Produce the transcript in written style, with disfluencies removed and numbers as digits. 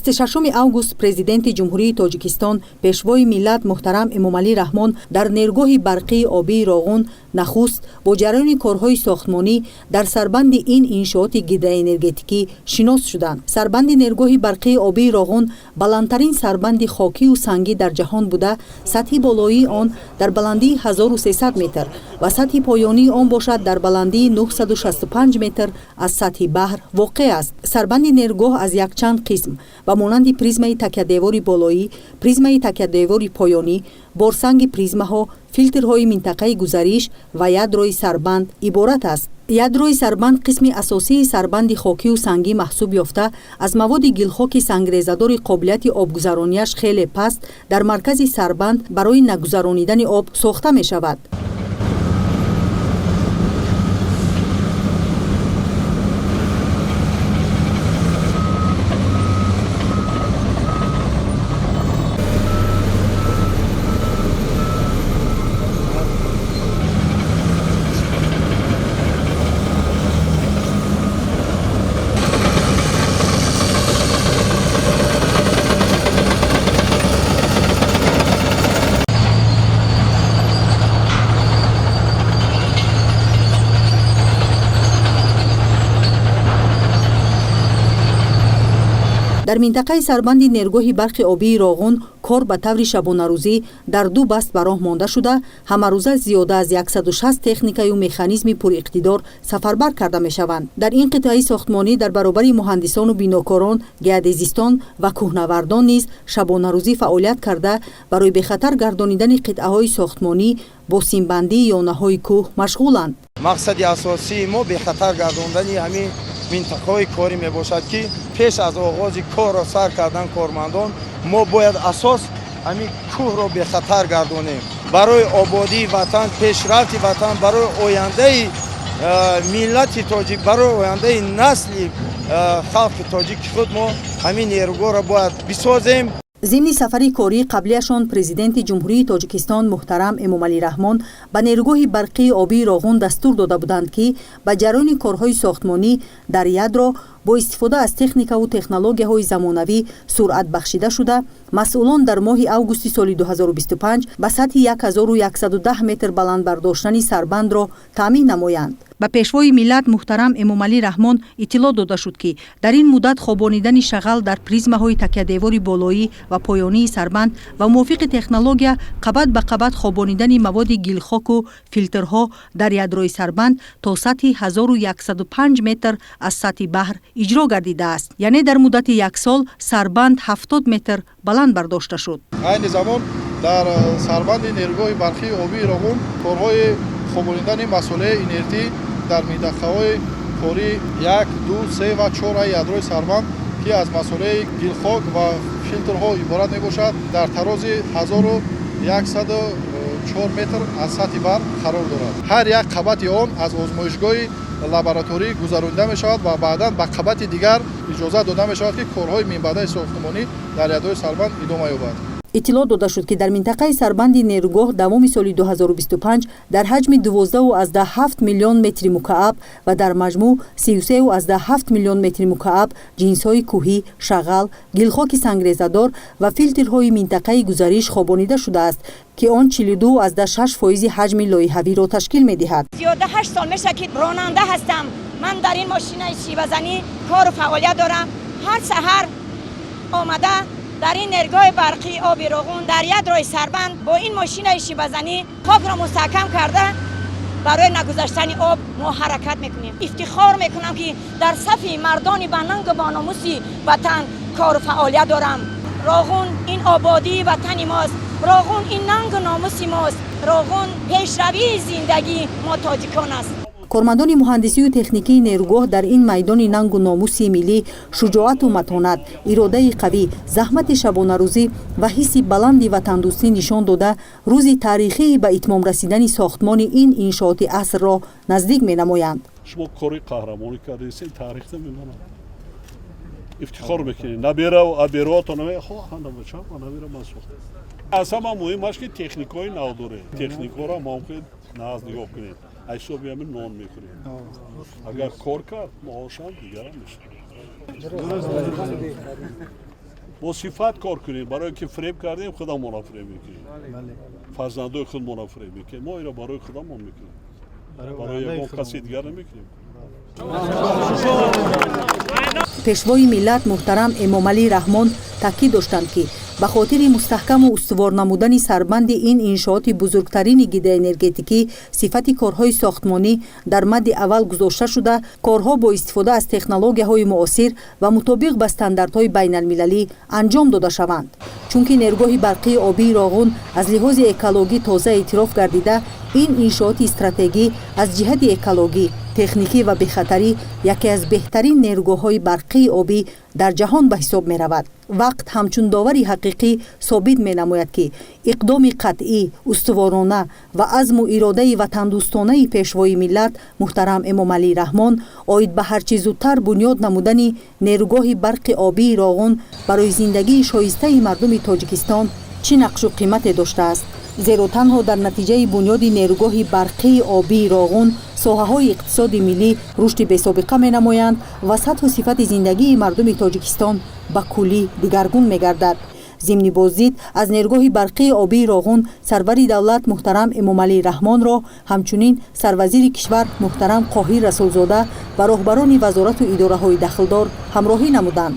26 август Президенти Ҷумҳурии Тоҷикистон, Пешвои миллат муҳтарам Эмомалӣ Раҳмон дар нерӯгоҳи барқии обии Роғун нахуст бо ҷараёни корҳои сохтмонӣ дар сарбанди ин иншооти гидроэнергетикӣ шинос шуданд. Сарбанди нерӯгоҳи барқии обии Роғун баландтарин сарбанди хокию сангӣ дар ҷаҳон буда, сатҳи болоии он дар баландии 1300 метр ва сатҳи поёнии он бошад дар баландии 965 метр аз сатҳи баҳр воқеъ аст. Сарбанди нерӯгоҳ аз якчанд қисм ба монанди призмаи такядевори болоӣ, призмаи такядевори поёнӣ, борсанги призмаҳо, филтрҳои минтақаи гузариш ва ядрои сарбанд иборат аст. Ядрои сарбанд қисми асосии сарбанди хокию сангӣ маҳсуб ёфта, аз маводи гилхоки сангрезадори қобилияти обгузаронияш хеле паст дар маркази сарбанд барои нагузаронидани об сохта мешавад. Дар минтақаи сарбанди нерӯгоҳи барқи обии Роғун кор ба таври шабонарӯзӣ дар ду баст ба роҳ монда шуда, ҳамарӯза зиёда аз 160 техникаю механизми пуриқтидор сафарбар карда мешаванд. Дар ин қитъаи сохтмонӣ дар баробари муҳандисону бинокорон, геодезистон ва кӯҳнавардон низ шабонарӯзӣ фаъолият карда, барои бехатар гардонидани қитъаҳои сохтмонӣ бо симбандии ёнаҳои кӯҳ машғуланд. Мақсади асосии мо бехатар гардондани ҳамин минтақаҳои корӣ мебошад, ки пеш аз оғози корро сар кардан кормандон мо бояд асос ҳамин кӯҳро бехатар гардонем барои ободии ватан, пешрафти ватан, барои ояндаи миллати тоҷик, барои ояндаи насли халқи тоҷики худ мо ҳамин нерӯгоҳро бояд бисозем. Зимни сафари кории қаблияшон Президенти Ҷумҳурии Тоҷикистон муҳтарам Эмомалӣ Раҳмон ба нерӯгоҳи барқии обии Роғун дастур дода буданд, ки ба ҷараёни корҳои сохтмонӣ дар ядро бо истифода аз техникаву технологияҳои замонавӣ суръат бахшида шуда, масъулон дар моҳи августи соли 2025 ба сатҳи 1110 метр баланд бардоштани сарбандро таъмин намоянд. Ба Пешвои миллат муҳтарам Эмомалӣ Раҳмон иттилоъ дода шуд, ки дар ин муддат хобонидани шағал дар призмаҳои такядевори болоӣ ва поёнии сарбанд ва мувофиқи технология қабат ба қабат хобонидани маводи гилхоку филтрҳо дар ядрои сарбанд то сатҳи 1105 метр аз сатҳи баҳр иҷро гардидааст. Яъне дар муддати як сол сарбанд 70 метр баланд бардошта шуд. Айни замон дар сарбанди нерӯгоҳи барқии обии Роғун корҳои хобонидани масолеҳи инертӣ дар минтақаҳои кории як, ду, се ва чораи ядрои сарбанд, ки аз масолеҳи гилхок ва филтрҳо иборат мебошад, дар тарози 1104 метр аз сатҳи баҳр қарор дорад. Ҳар як қабати он аз озмоишгоҳи лабораторӣ гузаронида мешавад ва баъдан ба қабати дигар иҷозат дода мешавад, ки корҳои минбаъдаи сохтмонӣ дар ядрои сарбанд идома ёбад. Иттилоъ дода шуд, ки дар минтақаи сарбанди нерӯгоҳ давоми соли 2025 дар ҳаҷми 12,7 миллион метри мукааб ва дар маҷмӯъ 33,7 миллион метри мукааб ҷинсҳои кӯҳӣ, шағал, гилхоки сангрезадор ва филтрҳои минтақаи гузариш хобонида шудааст, ки он 42,6 фоизи ҳаҷми лоиҳавиро ташкил медиҳад. Зиёда 8 сол мешавад, ки ронанда ҳастам. Ман дар ин мошинаи шивазанӣ кору фаъолият дорам. Ҳар саҳар омада дар ин нерӯгоҳи барқии оби Роғун дар ядрои сарбанд бо ин мошинаи шибазанӣ хокро мустаҳкам карда, барои нагузаштани об мо ҳаракат мекунем. Ифтихор мекунам, ки дар сафи мардони банангу бономуси ватан кору фаъолият дорам. Роғун ин ободии ватани мост, Роғун ин нангу номуси мост, Роғун пешравии зиндагии мо тоҷикон аст. Кормандони муҳандисию техникии нерӯгоҳ дар ин майдони нангу номуси миллӣ шуҷоату матонат, иродаи қавӣ, заҳмати шабонарӯзӣ ва ҳисси баланди ватандӯстӣ нишон дода, рӯзи таърихии ба итмом расидани сохтмони ин иншооти асрро наздик менамоянд. Шумо кори қаҳрамонӣ кардед, таърихда мемонад, ифтихор мекунед. Набераву абероатон набера ман сохта. Аз ҳама муҳимаш, ки техникаҳои нав доред. Техникаҳоро мумкин нағз нигоҳ кунед. Аз ҳисоби ҳамин нон мехӯрем. Агар кор кард, маошам дигарам мешавад. Бо сифат кор кунем, барое ки фиреб кардем, худамонро фиреб мекунем, фарзандои худмонро фиреб мекунем. Мо иро барои худамон мекунем, барои ягон каси дигар намекунем. Пешвои миллат муҳтарам Эмомалӣ Раҳмон таъкид доштанд, ки ба хотири мустаҳкаму устувор намудани сарбанди ин иншооти бузургтарини гидроэнергетикӣ сифати корҳои сохтмонӣ дар мадди аввал гузошта шуда, корҳо бо истифода аз технологияҳои муосир ва мутобиқ ба стандартҳои байналмилалӣ анҷом дода шаванд, чунки нерӯгоҳи барқии обии Роғун аз лиҳози экологӣ тоза эътироф гардида, ин иншооти стратегӣ аз ҷиҳати экологӣ, техникӣ ва бехатарӣ яке аз беҳтарин нерӯгоҳҳои барқии обӣ дар ҷаҳон ба ҳисоб меравад. Вақт ҳамчун довари ҳақиқӣ собит менамояд, ки иқдоми қатъӣ, устуворона ва азму иродаи ватандӯстонаи пешвои миллат муҳтарам Эмомалӣ Раҳмон оид ба ҳарчи зудтар бунёд намудани нерӯгоҳи барқи обии Роғун барои зиндагии шоистаи мардуми Тоҷикистон чӣ нақшу қимате доштааст. Зеро танҳо дар натиҷаи бунёди нерӯгоҳи барқии обии Роғун соҳаҳои иқтисоди миллӣ рушди бесобиқа менамоянд ва сатҳу сифати зиндагии мардуми Тоҷикистон ба куллӣ дигаргун мегардад. Зимни боздид аз нерӯгоҳи барқии обии Роғун сарвари давлат муҳтарам Эмомалӣ Раҳмонро ҳамчунин сарвазири кишвар муҳтарам Қоҳир Расулзода ва роҳбарони вазорату идораҳои дахлдор ҳамроҳӣ намуданд.